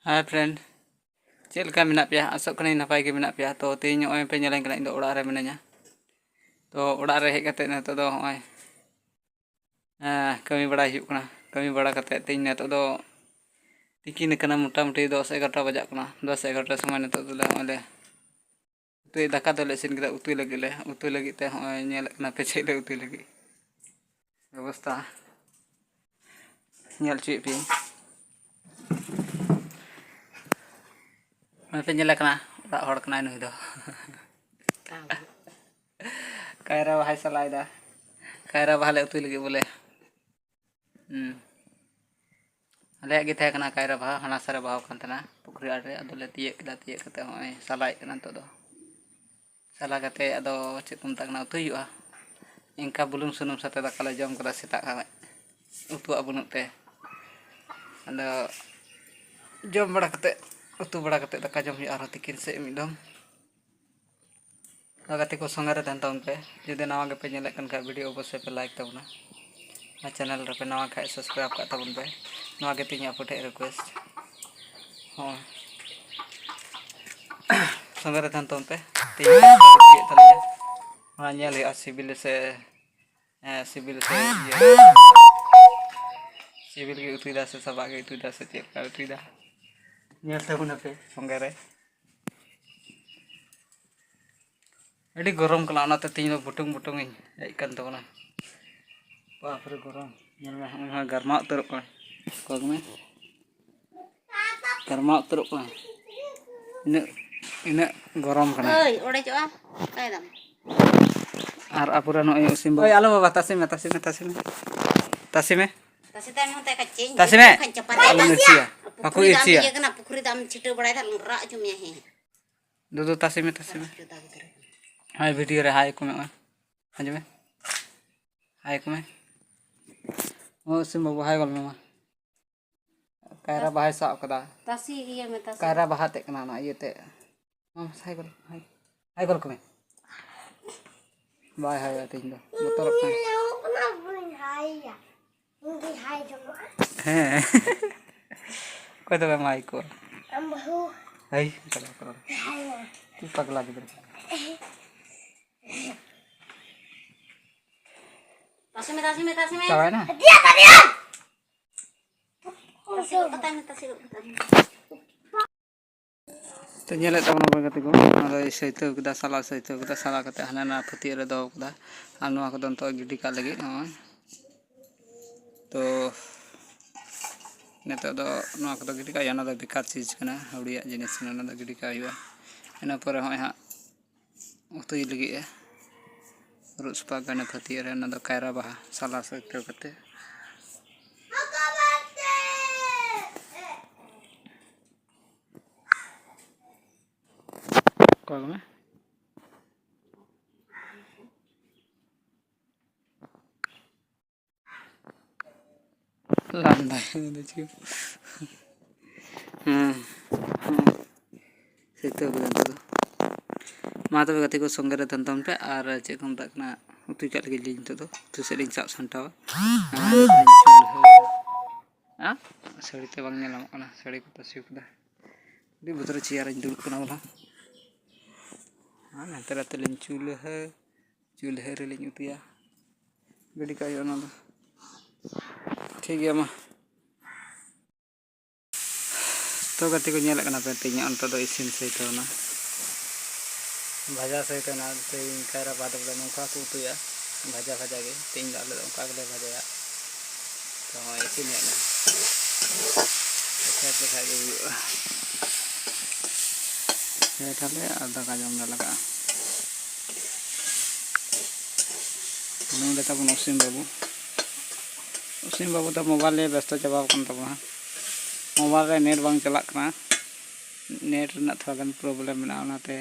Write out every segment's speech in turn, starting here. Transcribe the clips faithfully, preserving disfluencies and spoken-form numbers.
Hi friend, ᱪᱮᱫ ᱞᱮᱠᱟ ᱢᱮᱱᱟᱜ ᱯᱮᱭᱟ? ᱟᱥᱚᱜ ᱠᱟᱹᱱᱟᱹᱧ ᱱᱟᱯᱟᱭ ᱜᱮ ᱢᱮᱱᱟᱜ ᱯᱮᱭᱟ᱾ ᱛᱚ ᱛᱮᱦᱮᱧ ᱱᱚᱜᱼᱚᱭ ᱯᱮ ᱧᱮᱞᱮᱧ ᱠᱟᱱᱟ, ᱤᱧ ᱫᱚ ᱚᱲᱟᱜ ᱨᱮ ᱢᱤᱱᱟᱹᱧᱟ᱾ ᱛᱚ ᱚᱲᱟᱜ ᱨᱮ ᱦᱮᱡ ᱠᱟᱛᱮ ᱱᱤᱛᱚᱜ ᱫᱚ ᱱᱚᱜᱼᱚᱭ, ᱮᱸ, ᱠᱟᱹᱢᱤ ᱵᱟᱲᱟᱭ ᱦᱩᱭᱩᱜ ᱠᱟᱱᱟ᱾ ᱠᱟᱹᱢᱤ ᱵᱟᱲᱟ ᱠᱟᱛᱮ ᱛᱮᱦᱮᱧ ᱱᱤᱛᱚᱜ ᱫᱚ ᱛᱤᱠᱤᱱ ᱟᱠᱟᱱᱟ, ᱢᱚᱴᱟᱢᱩᱴᱤ ᱫᱚᱥ ᱮᱜᱟᱨᱚᱴᱟ ᱵᱟᱡᱟᱜ ᱠᱟᱱᱟ᱾ ᱫᱚᱥ ᱮᱜᱟᱨᱚᱴᱟ ᱥᱚᱢᱚᱭ ᱱᱤᱛᱚᱜ ᱫᱚᱞᱮ ᱱᱚᱜᱼᱚᱭ ᱞᱮ ᱩᱛᱩᱭ, ᱫᱟᱠᱟ ᱫᱚᱞᱮ ᱤᱥᱤᱱ ᱠᱮᱫᱟ᱾ ᱩᱛᱩᱭ ᱞᱟᱹᱜᱤᱫ ᱞᱮ, ᱩᱛᱩᱭ ᱞᱟᱹᱜᱤᱫ ᱛᱮ ᱱᱚᱜᱼᱚᱭ ᱧᱮᱞᱮᱫ ᱠᱟᱱᱟ ᱯᱮ ᱪᱮᱫ ᱞᱮ ᱩᱛᱩᱭ ᱞᱟᱹᱜᱤᱫ᱾ ᱵᱮᱵᱚᱥᱛᱟ ᱧᱮᱞ ᱦᱚᱪᱚᱭᱮᱫ ᱯᱮᱭᱟᱹᱧ᱾ ᱱᱚᱜᱼᱚᱭ ᱯᱮ ᱧᱮᱞᱮ ᱠᱟᱱᱟ, ᱚᱲᱟᱜ ᱦᱚᱲ ᱠᱟᱱᱟᱭ ᱱᱩᱭ ᱫᱚ᱾ ᱠᱟᱭᱨᱟ ᱵᱟᱦᱟᱭ ᱥᱟᱞᱟᱭᱮᱫᱟ᱾ ᱠᱟᱭᱨᱟ ᱵᱟᱦᱟ ᱞᱮ ᱩᱛᱩᱭ ᱞᱟᱹᱜᱤᱫ ᱵᱚᱞᱮ᱾ ᱦᱩᱸ᱾ ᱟᱞᱮᱭᱟᱜ ᱜᱮ ᱛᱟᱦᱮᱸ ᱠᱟᱱᱟ ᱠᱟᱭᱨᱟ ᱵᱟᱦᱟ, ᱦᱟᱱᱟ ᱥᱟᱨᱮ ᱵᱟᱦᱟ ᱠᱟᱱ ᱛᱟᱦᱮᱱᱟ ᱯᱩᱠᱷᱨᱤ ᱟᱲᱮ ᱨᱮ᱾ ᱟᱫᱚᱞᱮ ᱛᱤᱭᱟᱹᱜ ᱠᱮᱫᱟ, ᱛᱤᱭᱟᱹᱜ ᱠᱟᱛᱮ ᱦᱚᱸᱜᱼᱚᱭ ᱥᱟᱞᱟᱭᱮᱫ ᱠᱟᱱᱟ ᱱᱤᱛᱚᱜ ᱫᱚ᱾ ᱥᱟᱞᱟ ᱠᱟᱛᱮ ᱟᱫᱚ ᱪᱮᱫ ᱠᱚ ᱢᱮᱛᱟᱜ ᱠᱟᱱᱟ, ᱩᱛᱩᱭ ᱦᱩᱭᱩᱜᱼᱟ᱾ ᱤᱱᱠᱟ ᱵᱩᱞᱩᱝ ᱥᱩᱱᱩᱢ ᱥᱟᱛᱮ ᱫᱟᱠᱟ ᱞᱮ ᱡᱚᱢ ᱠᱟᱫᱟ ᱥᱮᱛᱟᱜ ᱠᱷᱚᱱ, ᱩᱛᱩᱣᱟᱜ ᱵᱟᱹᱱᱩᱜ ᱛᱮ᱾ ᱟᱫᱚ ᱡᱚᱢ ᱵᱟᱲᱟ ᱠᱟᱛᱮ, ᱩᱛᱩ ᱵᱟᱲᱟ ᱠᱟᱛᱮ ᱫᱟᱠᱟ ᱡᱚᱢ ᱦᱩᱭᱩᱜᱼᱟ ᱟᱨᱦᱚᱸ ᱛᱤᱠᱤᱱ ᱥᱮᱫ ᱢᱤᱫ ᱫᱚᱢ᱾ ᱛᱚ ᱜᱟᱛᱮ ᱠᱚ, ᱥᱚᱸᱜᱮ ᱨᱮ ᱛᱟᱦᱮᱱ ᱛᱟᱵᱚᱱ ᱯᱮ᱾ ᱡᱩᱫᱤ ᱱᱟᱣᱟ ᱜᱮᱯᱮ ᱧᱮᱞᱮᱫ ᱠᱟᱱ ᱠᱷᱟᱡ video, ᱚᱵᱚᱥᱥᱳᱭ ᱯᱮ like ᱛᱟᱵᱚᱱᱟ᱾ ᱟᱨ channel ᱨᱮᱯᱮ ᱱᱟᱣᱟ ᱠᱷᱟᱡ subscribe ᱠᱟᱜ ᱛᱟᱵᱚᱱ ᱯᱮ᱾ ᱱᱚᱣᱟ ᱜᱮ ᱛᱤᱧ ᱟᱯᱮ ᱴᱷᱮᱡ request᱾ ᱦᱚᱸ, ᱥᱚᱸᱜᱮ ᱨᱮ ᱛᱟᱦᱮᱱ ᱛᱟᱵᱚᱱ ᱯᱮ᱾ ᱛᱤᱧ ᱩᱛᱩᱭᱮᱫ ᱛᱟᱞᱮᱭᱟ, ᱚᱱᱟ ᱧᱮᱞ ᱦᱩᱭᱩᱜᱼᱟ ᱥᱤᱵᱤᱞ ᱥᱮ, ᱦᱮᱸ, ᱥᱤᱵᱤᱞ ᱥᱮ ᱤᱭᱟᱹ, ᱥᱤᱵᱤᱞ ᱜᱮ ᱩᱛᱩᱭᱮᱫᱟ ᱥᱮ ᱥᱟᱵᱟᱜ ᱜᱮ ᱩᱛᱩᱭᱮᱫᱟ ᱥᱮ ᱪᱮᱫ ᱞᱮᱠᱟ ᱩᱛᱩᱭᱮᱫᱟ, ᱧᱮᱞ ᱛᱟᱵᱚᱱᱟᱯᱮ ᱥᱚᱸᱜᱮ ᱨᱮ᱾ ᱟᱹᱰᱤ ᱜᱚᱨᱚᱢ ᱠᱟᱱᱟ, ᱚᱱᱟᱛᱮ ᱛᱮᱦᱮᱧ ᱫᱚ ᱵᱩᱴᱩᱝ ᱵᱩᱴᱩᱝ ᱤᱧ ᱦᱮᱡ ᱠᱟᱱ ᱛᱟᱵᱚᱱᱟ᱾ ᱵᱟᱯᱨᱮ ᱜᱚᱨᱚᱢ, ᱧᱮᱞ ᱢᱮ, ᱦᱚᱸᱜᱼᱚᱭ ᱦᱚᱸ ᱜᱟᱨᱢᱟᱣ ᱩᱛᱟᱹᱨᱚᱜ ᱠᱟᱱᱟ᱾ ᱠᱚᱭᱚᱜ ᱢᱮ, ᱜᱟᱨᱢᱟᱣ ᱩᱛᱟᱹᱨᱚᱜ ᱠᱟᱱᱟ, ᱤᱱᱟᱹᱜ, ᱤᱱᱟᱹᱜ ᱜᱚᱨᱚᱢ ᱠᱟᱱᱟ᱾ ᱳᱭ, ᱚᱲᱮᱡᱚᱜᱼᱟ, ᱚᱠᱟᱭ ᱫᱟᱢ? ᱟᱨ ᱟᱵᱚᱨᱮᱱ ᱱᱚᱜᱼᱚᱭ ᱚᱥᱤᱢ ᱵᱟᱹᱵᱩ᱾ ᱳᱭ, ᱟᱞᱚ ᱵᱟᱵᱟ, ᱛᱟᱥᱮ ᱢᱮ, ᱛᱟᱥᱮ ᱢᱮ, ᱛᱟᱥᱮ ᱢᱮ, ᱛᱟᱥᱮ ᱢᱮ᱾ ᱛᱟᱥᱮ ᱛᱟᱭᱚᱢ ᱦᱚᱸ ᱛᱟᱭ ᱠᱟᱪᱮᱧ ᱛᱟᱥᱮ ᱢᱮ᱾ ᱠᱷᱟᱱ ᱪᱟᱯᱟᱫ ᱟᱞᱚᱢ ᱮᱫᱟ᱾ ᱤᱨᱪᱤᱭᱟ, ᱵᱟᱠᱚ ᱯᱩᱠᱷᱨᱤ ᱫᱟᱜ ᱤᱨᱪᱤᱭᱟ᱾ ᱤᱭᱟᱹ ᱠᱟᱱᱟ, ᱯᱩᱠᱷᱨᱤ ᱫᱟᱜ ᱮᱢ ᱪᱷᱤᱴᱟᱹᱣ ᱵᱟᱲᱟᱭᱮᱫᱟ, ᱨᱟᱜ ᱦᱚᱪᱚ ᱢᱮᱭᱟ, ᱦᱮᱸ᱾ ᱫᱩᱫᱩ, ᱛᱟᱥᱮ ᱢᱮ, ᱛᱟᱥᱮ ᱢᱮ᱾ ᱡᱚᱫᱟ ᱜᱤᱫᱽᱨᱟᱹ᱾ ᱦᱟᱭ, video ᱨᱮ ᱦᱟᱭ ᱠᱚ ᱢᱮ, ᱢᱟ᱾ ᱟᱸᱡᱚᱢ ᱢᱮ᱾ ᱦᱟᱭ ᱠᱚ ᱢᱮ᱾ ᱚ, ᱥᱤᱢ ᱵᱟᱹᱵᱩ, ᱦᱟᱭ ᱜᱚᱞ ᱢᱮ, ᱢᱟ᱾ ᱠᱟᱭᱨᱟ ᱵᱟᱦᱟᱭ ᱥᱟᱵ ᱠᱟᱫᱟ᱾ ᱛᱟᱥᱮ ᱤᱭᱟᱹ ᱢᱮ, ᱛᱟᱥᱮ᱾ ᱠᱟᱭᱨᱟ ᱵᱟᱦᱟ ᱛᱮᱜ ᱠᱟᱱᱟ ᱚᱱᱟ ᱤᱭᱟᱹᱛᱮ᱾ ᱢᱟ, ᱦᱟᱭ ᱜᱚᱞ, ᱦᱟᱭ, ᱦᱟᱭ ᱜᱚᱞ ᱠᱚ ᱢᱮ᱾ ᱵᱟᱭ ᱦᱟᱭᱟ ᱛᱮᱦᱮᱧ ᱫᱚ, ᱵᱚᱛᱚᱨᱚᱜ ᱠᱟᱱᱟ᱾ ᱦᱮᱸ᱾ ᱚᱠᱚᱭ ᱫᱚ ᱵᱟᱭ ᱮᱢᱟᱭ ᱠᱚ? ᱟᱢ ᱵᱟᱹᱦᱩ᱾ ᱦᱮᱭ, ᱪᱟᱞᱟᱣ ᱠᱚᱜ ᱢᱮ᱾ ᱦᱮᱸ᱾ ᱪᱮᱫ ᱯᱟᱜᱽᱞᱟ ᱜᱤᱫᱽᱨᱟᱹ? ᱛᱟᱥᱮ ᱢᱮ, ᱛᱟᱥᱮ ᱢᱮ, ᱛᱟᱥᱮ ᱢᱮ᱾ ᱪᱟᱵᱟᱭᱮᱱᱟ? ᱫᱤᱭᱟ, ᱫᱤᱭᱟ᱾ ᱛᱟᱥᱮ ᱜᱚᱫ ᱠᱟᱛᱟᱭ ᱢᱮ, ᱛᱟᱥᱮ ᱜᱚᱫ ᱠᱟᱛᱟᱭ ᱢᱮ᱾ ᱛᱚ, ᱧᱮᱞᱮᱫ ᱛᱟᱵᱚᱱ ᱵᱚᱱ ᱜᱟᱛᱮ ᱠᱚ, ᱚᱱᱟ ᱫᱚᱭ ᱥᱟᱹᱭᱛᱟᱹᱣ ᱠᱮᱫᱟ, ᱥᱟᱞᱟ ᱥᱟᱹᱭᱛᱟᱹᱣ ᱠᱮᱫᱟ, ᱥᱟᱞᱟ ᱠᱟᱛᱮ ᱦᱟᱱᱟ ᱱᱟᱣᱟ ᱯᱷᱟᱹᱛᱭᱟᱹᱜ ᱨᱮ ᱫᱚᱦᱚ ᱠᱟᱫᱟ᱾ ᱟᱨ ᱱᱚᱣᱟ ᱠᱚᱫᱚ ᱱᱤᱛᱚᱜ ᱜᱤᱰᱤ ᱠᱟᱜ ᱞᱟᱹᱜᱤᱫ ᱱᱚᱜᱼᱚᱭ᱾ ᱛᱚ, ᱱᱤᱛᱚᱜ ᱫᱚ ᱱᱚᱣᱟ ᱠᱚᱫᱚ ᱜᱤᱰᱤ ᱠᱟᱜ ᱦᱩᱭᱩᱜᱼᱟ, ᱚᱱᱟ ᱫᱚ ᱵᱮᱠᱟᱨ ᱪᱤᱡᱽ ᱠᱟᱱᱟ, ᱟᱹᱣᱲᱤᱭᱟᱜ ᱡᱤᱱᱤᱥ ᱠᱟᱱᱟ, ᱚᱱᱟ ᱫᱚ ᱜᱤᱰᱤ ᱠᱟᱜ ᱦᱩᱭᱩᱜᱼᱟ᱾ ᱤᱱᱟᱹ ᱯᱚᱨᱮ ᱦᱚᱸᱜᱼᱚᱭ ᱦᱟᱸᱜ ᱩᱛᱩᱭ ᱞᱟᱹᱜᱤᱫ ᱮ ᱨᱩᱫ ᱥᱟᱯᱷᱟ ᱠᱟᱱᱟ ᱯᱷᱟᱹᱛᱭᱟᱹᱜ ᱨᱮ, ᱚᱱᱟ ᱫᱚ ᱠᱟᱭᱨᱟ ᱵᱟᱦᱟ ᱥᱟᱞᱟ ᱥᱟᱹᱭᱛᱟᱹᱣ ᱠᱟᱛᱮ᱾ ᱠᱚᱭ ᱢᱮ᱾ ᱞᱟᱸᱫᱟᱭ ᱢᱮ ᱫᱚ ᱪᱤᱠᱟᱹ? ᱦᱮᱸ, ᱦᱮᱸ᱾ ᱥᱤᱛᱟᱹᱣ ᱠᱮᱫᱟ ᱱᱤᱛᱚᱜ ᱫᱚ᱾ ᱢᱟ ᱛᱚᱵᱮ ᱜᱟᱛᱮ ᱠᱚ, ᱥᱚᱸᱜᱮ ᱨᱮ ᱛᱟᱦᱮᱱ ᱛᱟᱵᱚᱱ ᱯᱮ᱾ ᱟᱨ ᱪᱮᱫ ᱠᱚ ᱢᱮᱛᱟᱜ ᱠᱟᱱᱟ, ᱩᱛᱩᱭ ᱠᱟᱜ ᱞᱟᱹᱜᱤᱫ ᱞᱤᱧ ᱱᱤᱛᱚᱜ ᱫᱚ᱾ ᱩᱛᱩ ᱥᱮᱫ ᱞᱤᱧ ᱥᱟᱵ ᱥᱟᱢᱴᱟᱣᱟ᱾ ᱟᱨ ᱪᱩᱞᱦᱟᱹ, ᱟ? ᱥᱟᱹᱲᱤ ᱛᱮ ᱵᱟᱝ ᱧᱮᱞ ᱧᱟᱢᱚᱜ ᱠᱟᱱᱟ, ᱥᱟᱹᱲᱤ ᱠᱚ ᱛᱟᱥᱮ ᱠᱟᱫᱟ᱾ ᱟᱹᱰᱤ ᱵᱚᱛᱚᱨ ᱪᱮᱭᱟᱨ ᱨᱤᱧ ᱫᱩᱲᱩᱵ ᱠᱟᱱᱟ ᱵᱚᱞᱮ᱾ ᱟᱨ ᱦᱟᱱᱛᱮ ᱱᱟᱛᱮ ᱞᱤᱧ ᱪᱩᱞᱦᱟᱹ, ᱪᱩᱞᱦᱟᱹ ᱨᱮᱞᱤᱧ ᱩᱛᱩᱭᱟ᱾ ᱜᱤᱰᱤ ᱠᱟᱜ ᱦᱩᱭᱩᱜᱼᱟ ᱚᱱᱟ ᱫᱚ᱾ ᱴᱷᱤᱠ ᱜᱮᱭᱟ, ᱢᱟ᱾ ᱛᱚ ᱜᱟᱛᱮ ᱠᱚ, ᱧᱮᱞᱮᱫ ᱠᱟᱱᱟ ᱯᱮ, ᱛᱮᱦᱮᱧᱟᱜ ᱚᱱᱛᱮ ᱫᱚ ᱤᱥᱤᱱ ᱥᱟᱹᱛ ᱮᱱᱟ, ᱵᱷᱟᱡᱟ ᱥᱟᱹᱛ ᱮᱱᱟ᱾ ᱛᱮᱦᱮᱧ ᱠᱟᱭᱨᱟ ᱵᱟᱫ ᱵᱚᱞᱮ ᱱᱚᱝᱠᱟ ᱠᱚ ᱩᱛᱩᱭᱟ, ᱵᱷᱟᱡᱟ ᱵᱷᱟᱡᱟ ᱜᱮ᱾ ᱛᱮᱦᱮᱧ ᱫᱚ ᱟᱞᱮ ᱫᱚ ᱚᱱᱠᱟ ᱜᱮᱞᱮ ᱵᱷᱟᱡᱟᱭᱟ᱾ ᱛᱚ ᱱᱚᱜᱼᱚᱭ ᱤᱥᱤᱱ ᱦᱮᱡ ᱮᱱᱟ, ᱮᱥᱮᱫ ᱞᱮᱠᱷᱟᱡ ᱜᱮ ᱦᱩᱭᱩᱜᱼᱟ᱾ ᱦᱮᱸ, ᱛᱟᱦᱞᱮ ᱟᱨ ᱫᱟᱠᱟ ᱡᱚᱢ ᱞᱮ ᱞᱟᱜᱟᱜᱼᱟ᱾ ᱱᱚᱰᱮ ᱛᱟᱵᱚᱱ ᱚᱥᱤᱢ ᱵᱟᱹᱵᱩ᱾ ᱚᱥᱤᱢ ᱵᱟᱹᱵᱩ ᱫᱚ ᱢᱳᱵᱟᱭᱤᱞ ᱨᱮ ᱵᱮᱥᱛᱚ ᱪᱟᱵᱟᱣ ᱟᱠᱟᱱ ᱛᱟᱵᱚᱱᱟ᱾ ᱢᱳᱵᱟᱭᱤᱞ ᱨᱮ ᱱᱮᱴ ᱵᱟᱝ ᱪᱟᱞᱟᱜ ᱠᱟᱱᱟ᱾ ᱱᱮᱴ ᱨᱮᱱᱟᱜ ᱛᱷᱚᱲᱟ ᱜᱟᱱ ᱯᱨᱚᱵᱞᱮᱢ ᱢᱮᱱᱟᱜᱼᱟ, ᱚᱱᱟᱛᱮ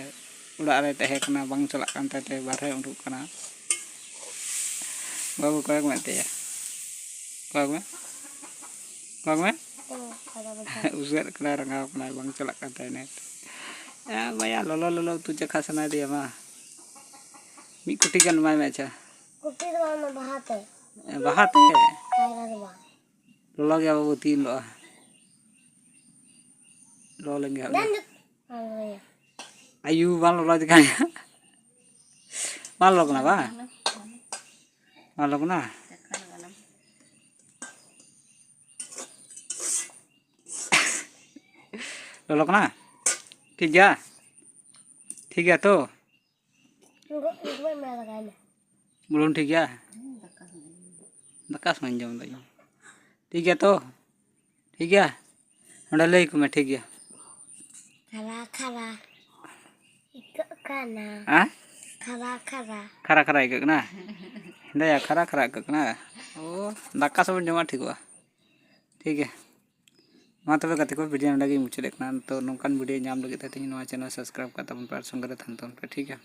ᱚᱲᱟᱜ ᱨᱮ ᱛᱟᱦᱮᱸ ᱠᱟᱱᱟ, ᱵᱟᱝ ᱪᱟᱞᱟᱜ ᱠᱟᱱ ᱛᱟᱭ ᱛᱮ ᱵᱟᱨᱦᱮ ᱩᱰᱩᱠ ᱠᱟᱱᱟ᱾ ᱵᱟᱹᱵᱩ, ᱠᱚᱭᱚᱜ ᱢᱮ ᱮᱱᱛᱮ᱾ ᱠᱚᱭᱚᱜ ᱢᱮ, ᱠᱚᱭᱚᱜ ᱢᱮ᱾ ᱩᱥᱟᱹᱫ ᱠᱟᱱᱟᱭ, ᱨᱟᱸᱜᱟᱣ ᱠᱟᱱᱟᱭ, ᱵᱟᱝ ᱪᱟᱞᱟᱜ ᱠᱟᱱ ᱛᱟᱭᱟ ᱱᱮᱴ᱾ ᱮ ᱵᱟᱭᱟ, ᱞᱚᱞᱚ ᱞᱚᱞᱚ ᱩᱛᱩ ᱪᱟᱠᱷᱟ ᱥᱟᱱᱟᱭᱮᱫᱮᱭᱟ, ᱢᱟ᱾ ᱢᱤᱫ ᱠᱩᱴᱤ ᱜᱟᱱ ᱮᱢᱟᱭ ᱢᱮ, ᱟᱪᱪᱷᱟ᱾ ᱠᱩᱴᱤ ᱫᱚ ᱵᱟᱝ, ᱵᱟᱦᱟ ᱛᱮ᱾ ᱮ, ᱵᱟᱦᱟ ᱛᱮ? ᱠᱟᱭᱨᱟ ᱫᱚ ᱵᱟᱝ᱾ ᱞᱚᱞᱚ ᱜᱮᱭᱟ ᱵᱟᱹᱵᱩ, ᱛᱤᱱ ᱞᱚᱜᱼᱟ᱾ ᱞᱚ ᱞᱮᱱ ᱜᱮ ᱦᱟᱸᱜ᱾ ᱟᱭᱩ, ᱵᱟᱝ ᱞᱚᱞᱚ ᱫᱮᱠᱷᱟ᱾ ᱵᱟᱝ ᱞᱚᱞᱚ ᱠᱟᱱᱟ ᱵᱟᱝ? ᱵᱟᱝ ᱞᱚᱞᱚ ᱠᱟᱱᱟ? ᱞᱚᱞᱚ ᱠᱟᱱᱟ? ᱴᱷᱤᱠ ᱜᱮᱭᱟ? ᱴᱷᱤᱠ ᱜᱮᱭᱟ ᱛᱚ? ᱵᱩᱞᱩᱝ ᱴᱷᱤᱠ ᱜᱮᱭᱟ? ᱫᱟᱠᱟ ᱥᱚᱸᱜᱮᱧ ᱡᱚᱢ ᱫᱟ ᱤᱧ᱾ ᱴᱷᱤᱠ ᱜᱮᱭᱟ ᱛᱚ? ᱴᱷᱤᱠ ᱜᱮᱭᱟ? ᱱᱚᱰᱮ ᱞᱟᱹᱭ ᱟᱠᱚ ᱢᱮ, ᱴᱷᱤᱠ ᱜᱮᱭᱟ? ᱠᱷᱟᱨᱟ ᱠᱷᱟᱨᱟ ᱟᱹᱭᱠᱟᱹᱜ ᱠᱟᱱᱟ᱾ ᱦᱮᱸ? ᱠᱷᱟᱨᱟ ᱠᱷᱟᱨᱟ᱾ ᱠᱷᱟᱨᱟ ᱠᱷᱟᱨᱟ ᱟᱹᱭᱠᱟᱹᱜ ᱠᱟᱱᱟ? ᱦᱮᱸᱫᱟᱭᱟ, ᱠᱷᱟᱨᱟ ᱠᱷᱟᱨᱟ ᱟᱹᱭᱠᱟᱹᱜ ᱠᱟᱱᱟ? ᱚ, ᱫᱟᱠᱟ ᱥᱚᱸᱜᱮ ᱡᱚᱢᱟᱜ ᱴᱷᱤᱠᱚᱜᱼᱟ᱾ ᱴᱷᱤᱠ ᱜᱮᱭᱟ᱾ ᱢᱟ ᱛᱚᱵᱮ ᱜᱟᱛᱮ ᱠᱚ, video ᱱᱚᱰᱮ ᱜᱤᱧ ᱢᱩᱪᱟᱹᱫᱮᱫ ᱠᱟᱱᱟ᱾ ᱛᱚ ᱱᱚᱝᱠᱟᱱ video ᱧᱟᱢ ᱞᱟᱹᱜᱤᱫ ᱛᱮ ᱛᱮᱦᱮᱧ ᱱᱚᱣᱟ channel subscribe ᱠᱟᱜ ᱛᱟᱵᱚᱱ ᱯᱮ ᱟᱨ ᱥᱚᱸᱜᱮ ᱨᱮ ᱛᱟᱦᱮᱱ ᱛᱟᱵᱚᱱ ᱯᱮ, ᱴᱷᱤᱠ ᱜᱮᱭᱟ?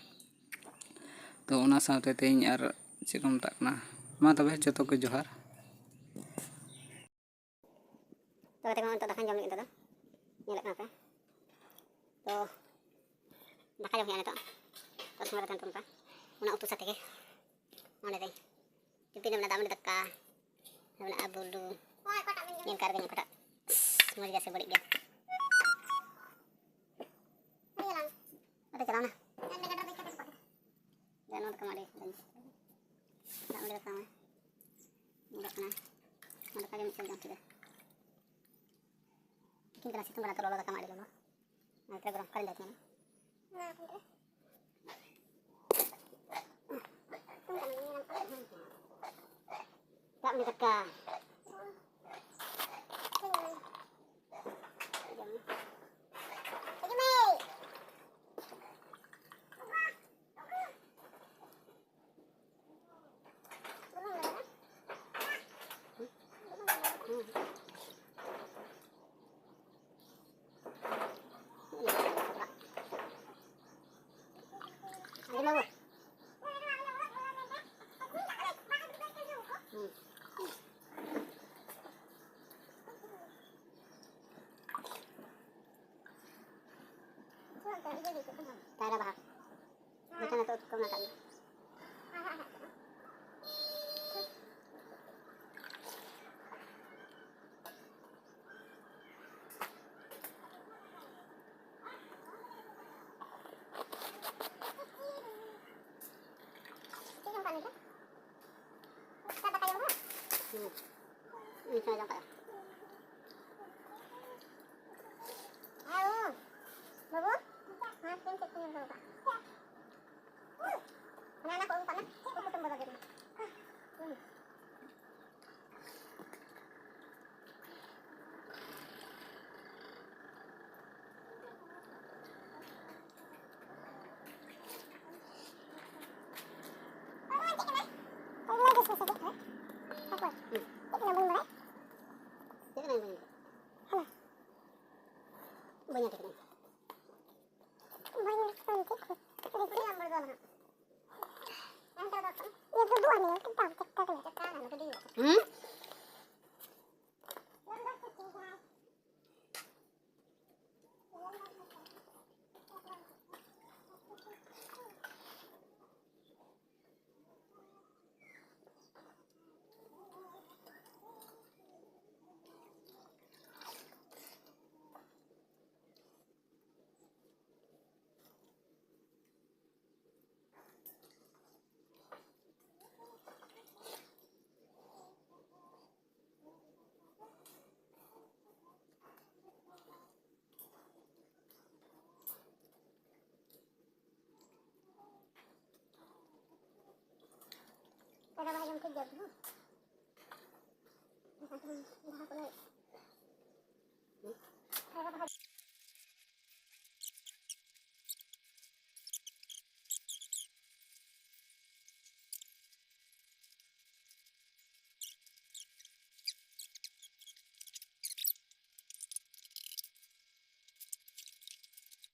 ᱛᱚ ᱚᱱᱟ ᱥᱟᱶᱛᱮ ᱛᱮᱦᱮᱧ ᱟᱨ ᱪᱮᱫ ᱠᱚ ᱢᱮᱛᱟᱜ ᱠᱟᱱᱟ, ᱢᱟ ᱛᱚᱵᱮ ᱡᱚᱛᱚ ᱠᱚ ᱡᱚᱦᱟᱨ᱾ ᱛᱚ ᱜᱟᱛᱮ ᱠᱚ, ᱱᱤᱛᱚᱜ ᱫᱟᱠᱟᱧ ᱡᱚᱢ ᱞᱟᱹᱜᱤᱫ ᱱᱤᱛᱚᱜ ᱫᱚ᱾ ᱧᱮᱞᱮᱫ ᱠᱟᱱᱟ ᱯᱮ᱾ ᱛᱚ ᱫᱟᱠᱟ ᱡᱚᱢ ᱦᱩᱭᱩᱜᱼᱟ ᱱᱤᱛᱚᱜ᱾ ᱛᱚ ᱥᱚᱸᱜᱮ ᱨᱮ ᱛᱟᱦᱮᱱ ᱛᱟᱵᱚᱱ ᱯᱮ᱾ ᱚᱱᱟ ᱩᱛᱩ ᱥᱟᱛᱮ ᱜᱮ ᱱᱚᱸᱰᱮ ᱫᱚᱧ ᱴᱤᱯᱤᱱ ᱨᱮ ᱢᱮᱱᱟᱜᱼᱟ ᱫᱟᱜ ᱢᱟᱹᱰᱤ ᱫᱟᱠᱟ᱾ ᱟᱨ ᱢᱮᱱᱟᱜᱼᱟ ᱵᱩᱞᱩᱝ᱾ ᱧᱮᱞ ᱠᱟᱜ ᱨᱮᱜᱮ ᱚᱠᱟᱴᱟᱜ ᱢᱚᱡᱽ ᱜᱮᱭᱟ ᱥᱮ ᱵᱟᱹᱲᱤᱡ ᱜᱮᱭᱟ᱾ ᱟᱫᱚ ᱪᱟᱞᱟᱣᱱᱟ᱾ ᱫᱮ, ᱱᱚᱣᱟ ᱫᱟᱠᱟ ᱢᱟ ᱟᱹᱰᱤ ᱫᱟᱜ ᱢᱟᱹᱰᱤ ᱫᱟᱠᱟ ᱢᱟ ᱧᱮᱞᱚᱜ ᱠᱟᱱᱟ᱾ ᱱᱚᱣᱟ ᱫᱟᱠᱟ ᱜᱮ ᱢᱤᱫ ᱪᱷᱚᱴ ᱡᱚᱢ ᱠᱮᱫᱟ᱾ ᱛᱤᱠᱤᱱ ᱠᱟᱱᱟ, ᱥᱤᱛᱩᱝ ᱠᱟᱱᱟ, ᱛᱚ ᱞᱚᱞᱚ ᱫᱟᱠᱟ ᱢᱟ ᱟᱹᱰᱤ ᱞᱚᱞᱚ᱾ ᱚᱱᱟᱛᱮ ᱜᱚᱨᱚᱢ ᱠᱟᱞᱤᱧ ᱫᱟᱠᱟ ᱠᱟᱱᱟ᱾ ᱫᱟᱜ ᱢᱟᱹᱰᱤ ᱫᱟᱠᱟ᱾ ᱠᱟᱭᱨᱟ ᱵᱟᱦᱟ᱾ ᱱᱤᱛᱚᱜ ᱱᱤᱛᱚᱜ ᱩᱛᱩ ᱠᱚ ᱢᱮᱱᱟᱜ ᱠᱟᱜ ᱜᱮᱭᱟ᱾ ᱦᱮᱸ, ᱡᱚᱢ ᱠᱟᱜ ᱟᱭ᱾ ᱦᱮᱸ, ᱳ, ᱵᱟᱹᱵᱩ, ᱢᱟ ᱛᱮᱦᱮᱧ ᱪᱮᱫ ᱠᱚ ᱧᱮᱞ ᱫᱚᱦᱚ ᱠᱟᱜᱼᱟ? ᱚᱱᱟ, ᱚᱱᱟ ᱠᱚ ᱟᱹᱜᱩ ᱠᱟᱜ ᱢᱮ᱾ ᱪᱮᱫ ᱠᱚ ᱠᱩᱴᱟᱹᱢ ᱵᱚᱫᱚᱞ ᱠᱮᱫᱟ? ᱦᱩᱸ᱾ ᱦᱩᱸ? ᱯᱮᱲᱟ ᱵᱟᱦᱟ ᱡᱚᱢ ᱴᱷᱤᱠ ᱜᱮᱭᱟ ᱛᱚ, ᱦᱮᱸ? ᱵᱟᱦᱟ ᱠᱚᱞᱮ, ᱯᱮᱲᱟ ᱵᱟᱦᱟ